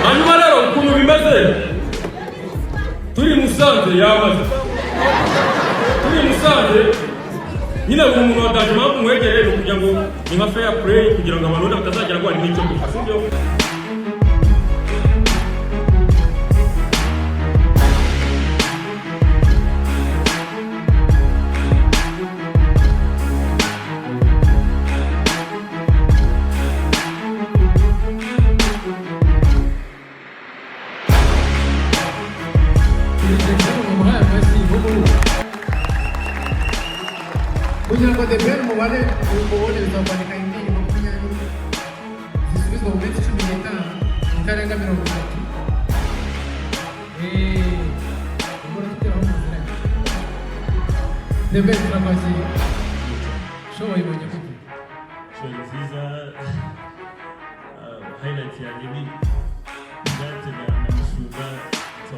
Hanyuma rero ukuntu bimeze, turi Musanze, yamaze turi Musanze nyine, buri muntu wataje. Impamvu mwegereye ni ukugira ngo ni nka fair play, kugira ngo abantu wenda batazagira ngo harimo icyo gupfa, sibyo? Mumuhaye amashyi nk'ubu kugira ngo The Ben mubare mubone, bizakwandika indirimbo 20 zisubizwa mu minsi 15, itarenga 30. Ubwo tugeraho mu nzira. The Ben, turakwakiriye. Show wayibonye gute? Show nziza. Highlight yanjye ni Pirate na Mushumba. So,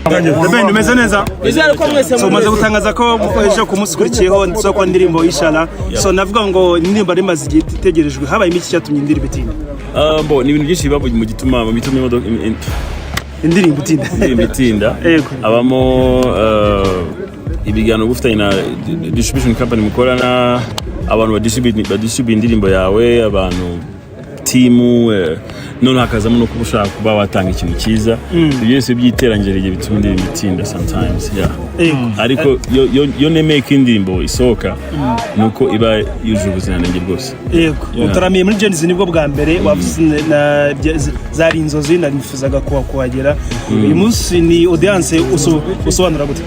The Ben, umeze neza? Nizere ko mwese So umaze gutangaza ko ejo ku munsi ukurikiyeho nsohoka indirimbo Inshallah. So navuga ngo indirimbo yari imaze igihe itegerejwe, habayemo iki cyatumye indirimbo itinda? Bo ni ibintu byinshi biba mu gituma imodoka indirimbo itinda. Indirimbo itinda. Habamo ibiganiro uba ufitanye na distribution company mukorana, abantu badistribute indirimbo yawe, abantu timu, noneho hakazamo no kuba ushaka kuba watanga ikintu cyiza. Ibyo byose by'iterambere igihe bituma indirimbo itinda sometimes, yeah. Ariko yo nemeye ko indirimbo isohoka ni uko iba yujuje ubuziranenge bwose. Yego, utaramiye muri Gen-Z nibwo bwa mbere wavuze zari inzozi nanifuzaga kuhagera. Uyu munsi ni audience usobanura gute?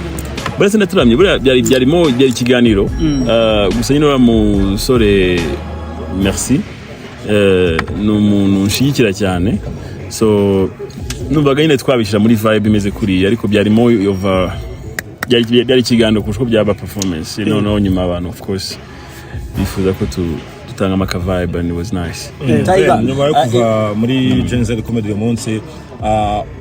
Buretse ndaturamye, buriya byarimo, byari ikiganiro. Gusa nyine uriya musore Merci, ni umuntu nshyigikira cyane, so numvaga nyine twabishyira muri vibe imeze kuriya, ariko byarimo over byari ikiganiro kurusha uko byaba performance. Noneho nyuma abantu, of course, bifuza ko dutangamo aka vibe and it was nice. Tiger, nyuma yo kuva muri Gen Z Comedy uyu munsi,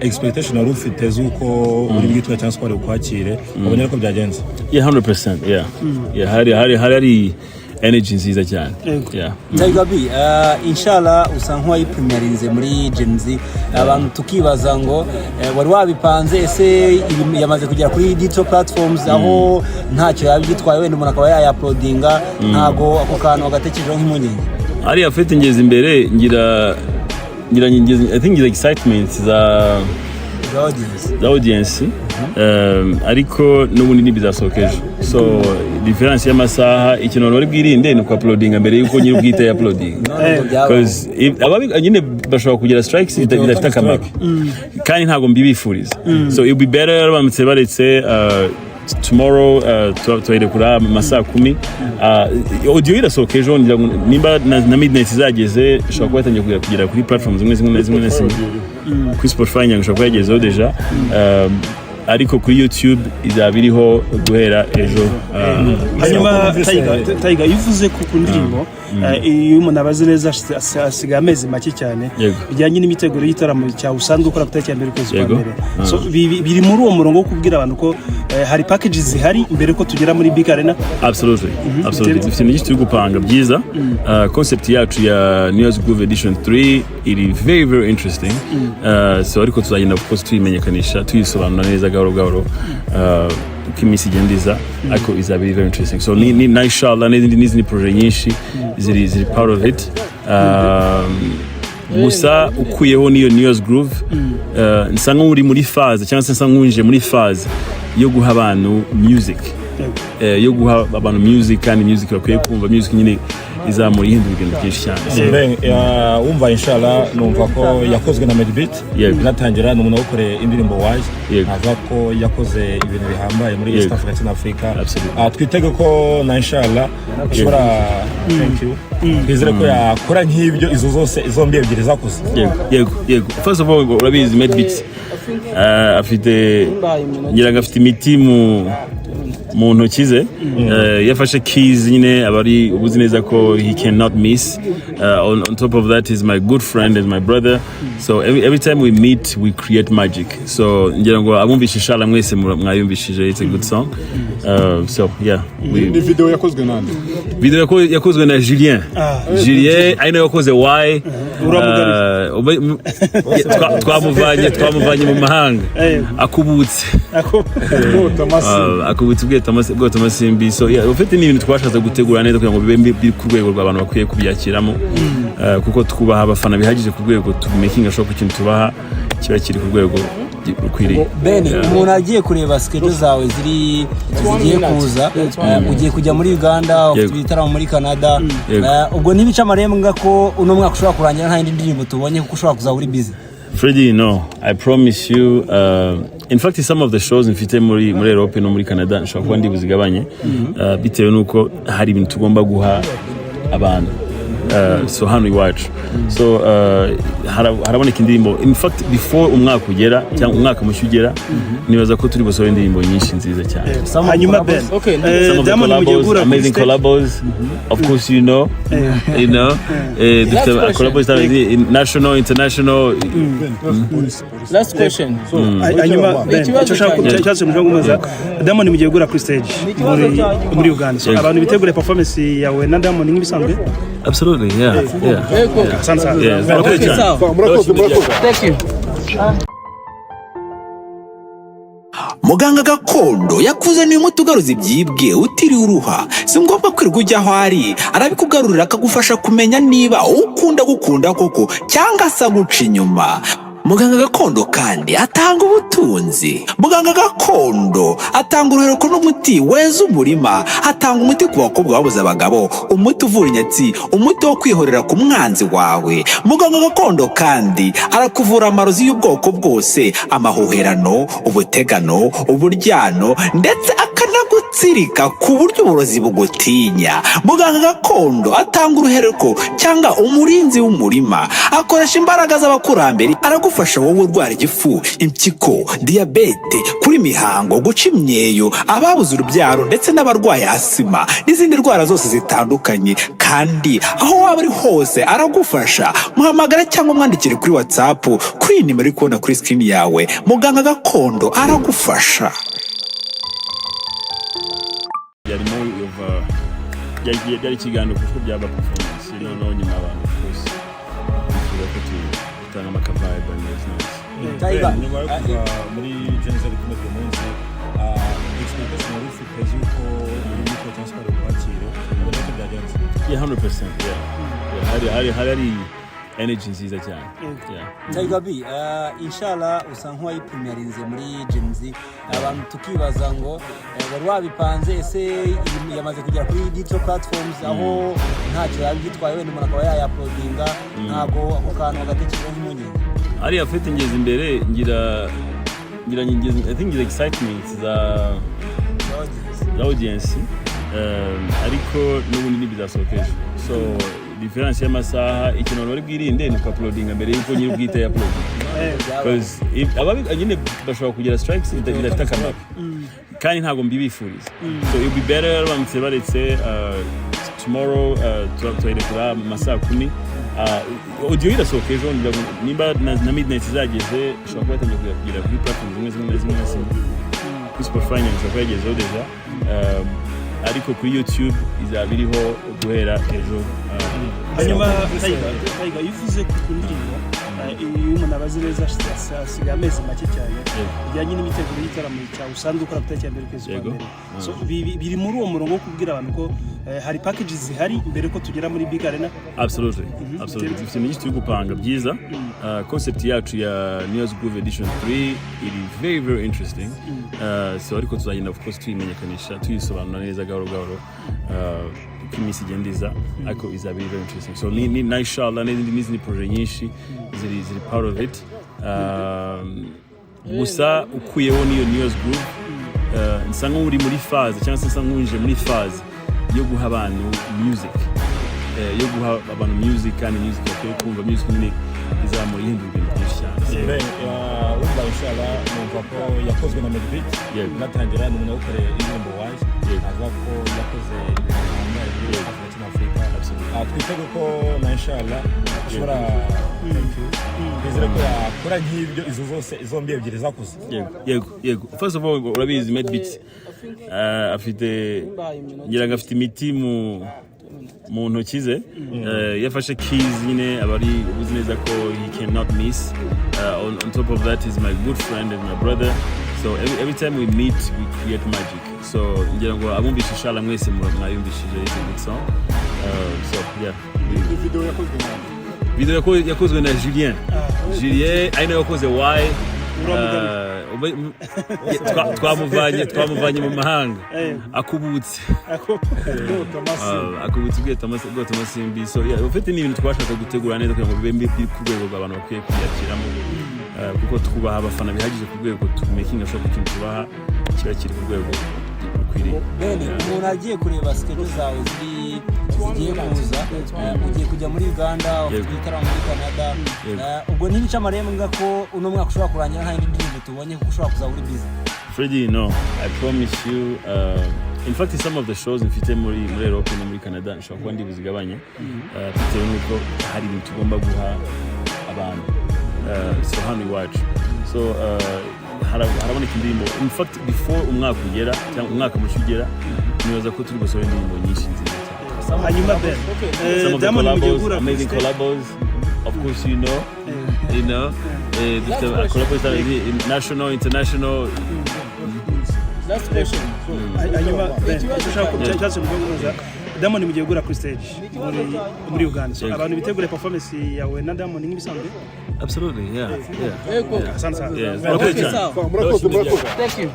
expectation wari ufite z'uko uri bwitwa cyangwa se ko wari bukwakire, ubonye ko byagenze? Yeah, 100%, yeah, hari energy nziza cyane. Yeah. Tiger B, Inshallah usa nk'uwayipremierinze muri Gen Z, abantu tukibaza ngo wari wabipanze, ese yamaze kugera kuri digital platforms aho ntacyo yaba igitwaye, wenda umuntu akaba yayauploadinga? Ntago ako kantu wagatekerejeho nk'impungenge? Ariya fete ngeze imbere ngira ngeze, I think ngira excitement za za audience. Za audience, ariko n'ubundi ntibizasohoka ejo, so difference y'amasaha, ikintu abantu bari bwirinde ni uku-uploadinga mbere y'uko nyiri ubwite ya-uploadinga. None ngo byabaho. Because nyine bashobora kugira strikes bidafite akamaro, kandi ntabwo mbibifuriza, so it would be better baramutse baretse tomorrow, tubayirekura mu masaha 10. Audio irasohoka ejo, ngira ngo nimba na midnight izageze, ishobora kuba yatangiye kugera kuri platform zimwe zimwe na zimwe na zimwe. Kuri Spotify ngira ngo ishobora kuba yagezeho déjà, ariko kuri YouTube izaba iriho guhera ejo. Hanyuma Numvise- Tiger, iyo uvuze ku ndirimbo, iyo umuntu abaze neza asigaye amezi make cyane bijyanye n'imiteguro y'igitaramo cyawe usanzwe ukora ku itariki ya 1 ukwezi kwa mbere. So, biri muri uwo murongo wo kubwira abantu ko hari packages zihari mbere ko tugera muri BK Arena? Absolutely. Dufite ibintu byinshi turi gupanga byiza. Concept yacu ya New Year's Groove Edition 3 iri very very interesting. So ariko tuzagenda, of course, tuyimenyekanisha, tuyisobanura neza gahoro gahoro uko iminsi igenda iza, ariko izaba iri very interesting. So ni na Inshallah n'izindi projet nyinshi ziri part of it. Gusa ukuyeho n'iyo New Year's Groove, nsa nk'uri muri phase, cyangwa se nsa nk'uwinjiye muri phase yo guha abantu music, yo guha abantu music, kandi music bakwiye kumva, music nyine izamura, ihindura ibintu byinshi cyane. So, Ben, wumva Inshallah, numva ko yakozwe na Madebeat. Inatangira ni umuntu wakoreye indirimbo Wise. Avuga ko yakoze ibintu bihambaye muri East Africa ndetse na Africa. Twitege ko na Inshallah ishobora, thank you, twizere ko yakora nk'ibyo izo zose zombi ebyiri zakoze. Yego. First of all, urabizi Madebeat afite, ngira ngo afite imiti mu ntoki ze. Iyo afashe keys nyine aba ari ubuzi neza ko he cannot miss. On top of that, is my good friend, is my brother. So every time we meet, we create magic. So ngira ngo abumvishe Inshallah mwese mwayumvishije, it's a good song. So yeah, we, Ni video yakozwe nande? Video yakozwe na Julien. Julien ari nawe yakoze Why. Uramugaruye. Twamuvanye mu mahanga akubutse. Akubutse bwota amasimbi. So yeah, ufite ni ibintu twashatse gutegura neza kugira ngo bibe biri ku rwego rw'abantu bakwiye kubyakiramo. Kuko twubaha abafana bihagije ku rwego tu making sure ko ikintu tubaha kiba kiri ku rwego rukwiriye. Ben, umuntu agiye kureba schedule zawe ziri zigiye kuza, ugiye kujya muri Uganda, ufite ibitaramo muri Canada. Ubwo ntibica amarenga ko uno mwaka ushobora kurangira nta yindi ndirimbo tubonye, kuko ushobora kuzaba uri busy? Freddie, no, I promise you. In fact, some of the shows mfite muri Europe no muri Canada nshobora kuba ndi buzigabanye, bitewe n'uko hari ibintu tugomba guha abantu. So hano iwacu, so haraboneka indirimbo. In fact, before umwaka ugera cyangwa umwaka mushya ugera, nibaza ko turi busohore indirimbo nyinshi nziza cyane. Hanyuma Ben, Some of the Diamond mugiye collabos, guhura kuri amazing stage. Collabos, of course, dufite collabos national, international. Last question. Hanyuma Ben, Ikibazo icyo ushaka cyanjye. ikibazo mushaka kumubaza Diamond, mugiye guhura kuri stage muri Uganda, so Yego. abantu bitegure performance yawe na Diamond nk'ibisanzwe? Absolutely, yeah. Yego. Asante sana. Yeah, murakoze Okay, cyane. sawa. Murakoze, murakoze. Thank you. Muganga gakondo yakuzaniye umuti ugaruza ibyibwe utiriwe uruha. Si ngombwa kwirirwa ujya aho ari, arabikugarurira, akagufasha kumenya niba ukunda gukunda koko cyangwa se aguca inyuma. Muganga gakondo kandi atanga ubutunzi. Muganga gakondo atanga uruhereko n'umuti weza umurima. Atanga umuti ku bakobwa babuze abagabo, umuti uvura inyatsi, umuti wo kwihorera ku mwanzi wawe. Muganga gakondo kandi arakuvura amarozi y'ubwoko bwose, amahuherano, ubutegano, uburyano, ndetse akanagutsirika ku buryo uburozi bugutinya. Muganga gakondo atanga uruhereko cyangwa umurinzi w'umurima, akoresha imbaraga z'abakurambere. Aragufasha wowe urwara igifu, impyiko, diyabete, kuri mihango, guca imyeyo, ababuze urubyaro, ndetse n'abarwaye asima n'izindi ndwara zose zitandukanye. Kandi aho waba uri hose aragufasha. Muhamagara cyangwa umwandikire kuri WhatsApp kuri iyi nimero uri kubona kuri screen yawe. Muganga gakondo aragufasha. Byari more of byari ikiganiro kuko byaba performance, noneho nyuma abantu, of course, bifuza ko dutanga aka vibe and it's nice. Tiger. Nyuma yo kuva muri Gen Z kumwe uyu munsi, expectation wari ufite z'uko uri muri cyangwa se bari bukwakire, ubona ko byagenze? Yeah, 100%, yeah. Hari energy nziza cyane, yeah. Tiger B, Inshallah usa nk'uwayipremierinze muri Gen Z, abantu tukibaza ngo wari wabipanze, ese yamaze kugera kuri digital platforms aho ntacyo yaba igitwaye, wenda umuntu akaba yayauploadinga, ntabwo ako kantu bagatekereza nk'impungenge? Ariya fete ngeze imbere ngira ngeze, I think ngira excitement za audience, ariko n'ubundi ntibizasohoka ejo, so difference y'amasaha, ikintu abantu bari bwirinde ni uku-uploadinga mbere y'uko nyiri ubwite ya-uploadinga, because nyine bashobora kugira strikes bidafite akamaro, kandi ntabwo mbibifuriza. So it would be better baramutse baretse tomorrow, turayirekura mu masaha 10. Audio irasohoka ejo, ngira ngo nimba na midnight izageze, ishobora kuba yatangiye kugera kuri platform zimwe zimwe na zimwe na zimwe. Kuri Spotify nyine ishobora kuba yagezeho déjà, ariko kuri YouTube izaba iriho guhera ejo. Hanyuma Tiger, iyo uvuze ku ndirimbo, iyo umuntu abazi neza asigaye amezi make cyane, bijyanye n'imiteguro y'igitaramo cyawe usanzwe ukora ku itariki ya 1 ukwezi kwa mbere. So, biri muri uwo murongo wo kubwira abantu ko hari packages zihari mbere ko tugera muri Big Arena? Absolutely, absolutely. Dufite ibintu byinshi turi gupanga byiza. Concept yacu ya New Year's Groove Edition 3 iri very very interesting. So ariko tuzagenda, of course, tuyimenyekanisha, tuyisobanura neza gahoro gahoro uko iminsi igenda iza, ariko izaba iri very interesting. So ni na inshallah n'izindi projet nyinshi ziri part of it. Gusa ukuyeho n'iyo New Year's Groove, nsa nk'uri muri phase cyangwa se nsa nk'uwinjiye muri phase yo guha abantu music, yo guha abantu music, kandi music bakwiye kumva, music nyine izamura ihindura ibintu byinshi cyane. Ben, wumva Inshallah, numva ko yakozwe na Medbeat. Inatangira ni umuntu wakoreye indirimbo Wise. Avuga ko yakoze ibintu bihambaye muri Afrika ndetse na Afurika. Absolutely. Twitege ko na Inshallah ashobora, thank you, twizere ko yakora nk'ibyo izo zose zombi ebyiri zakoze. Yego. First of all, urabizi Madebeat afite, ngira ngo afite imiti mu ntoki ze. Iyo afashe keys nyine aba ari ubuzi neza ko he cannot miss. On top of that, he's my good friend and my brother, so every time we meet we create magic. So ngira ngo abumvishe Inshallah mwese mwayumvishije, it's a good song. So yeah. Video yakozwe na Video yakozwe na Julien. Julien ari nawe wakoze Why. Twamuvanye mu mahanga akubutse. Akubutse ubwota amasimbi. So yeah, ufite ni ibintu twashaka gutegura neza kugira ngo bibe biri ku rwego abantu bakwiye kwiyakiramo, kuko twubaha abafana bihagije ku rwego tu making sure ko ikintu tubaha kiba kiri ku rwego rukwiriye. Bene umuntu agiye kureba schedule zawe ziri zigiye kuza, ugiye kujya muri Uganda, ufite igitaramo muri Canada. Yego. Ubwo ntibica amarenga ko uno mwaka ushobora kurangira nta yindi ndirimbo tubonye, kuko ushobora kuzaba uri busy? Freddie, no, I promise you. In fact, some of the shows mfite muri Europe no muri Canada nshobora kuba ndi buzigabanye, bitewe n'uko hari ibintu tugomba guha abantu. So hano iwacu, so haraboneka indirimbo. In fact, before umwaka ugera cyangwa umwaka mushya ugera, nibaza ko turi gusohora indirimbo nyinshi nziza cyane. Hanyuma Ben, Some of the Diamond mugiye collabos, guhura kuri amazing stage. Collabos. Of course, dufite collabos national, international. Last question. Hanyuma Ben, Ikibazo icyo ushaka cyanjye. cyatse kuvuga, Diamond mugiye guhura kuri stage muri Uganda, so Yego. abantu bitegure performance yawe na Diamond nk'ibisanzwe? Absolutely, yeah. Yego. Asante sana. Yeah. Murakoze cyane. Sawa. Murakoze, murakoze. Thank you.